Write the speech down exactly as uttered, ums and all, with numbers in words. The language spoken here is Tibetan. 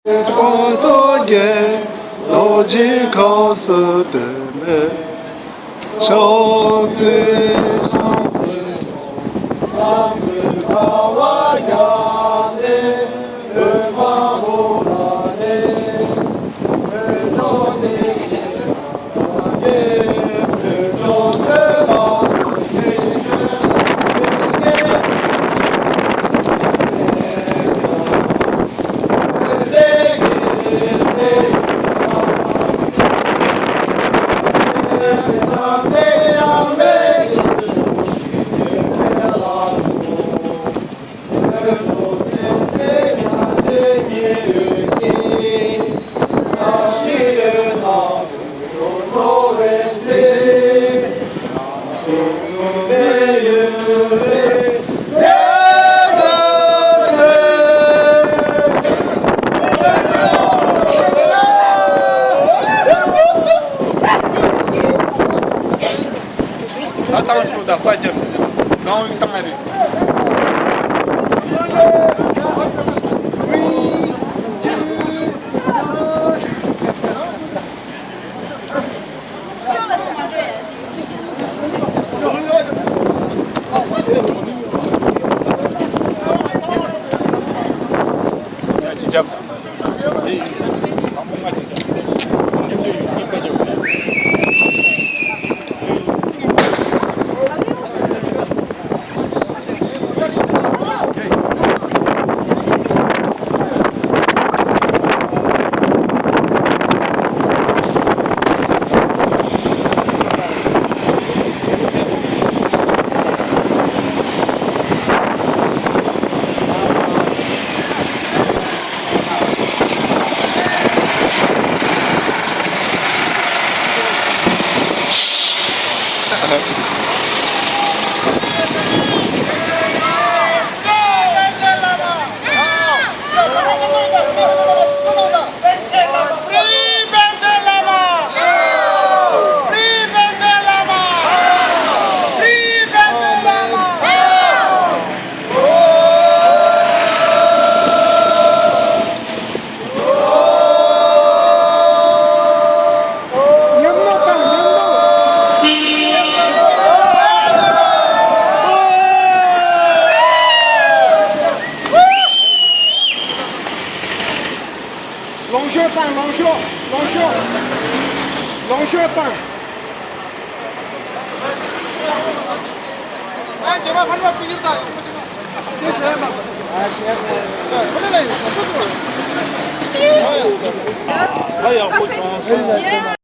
ཁོང་ཚོ་གི་ལོ་རྒྱུས་ཁོངས་སུ་བསྟན་པའི་ཕྱོགས་བཙུན་ཕྱོགས་བཙུན་བསམ་ཡུལ་ཁ་བ་རྒྱ་མཚོའི་བོད་པ་བོ་ལ་ལས་བོད་ལྗོངས་ནས་ད་བཏང་ཆོག་ད་དཔའ་རྒྱབ་ནང་བའི་བཏང་ཡ་རེད། ལོངས་སྤྱོད་བཏང་། ལོངས་སྤྱོད། ལོངས་སྤྱོད། ལོངས་སྤྱོད་བཏང་། ཨ་ཇེ་མ་ཧན་བ་པི་ཡིར་ད་ཡོང་མ་ཆེ་ན། ཨ་ཤེས་མ། ཁོ་ལ་ཡིན་ཟེར་ཏོ། ཨ་ཡག་པོ་བྱུང་སོང་།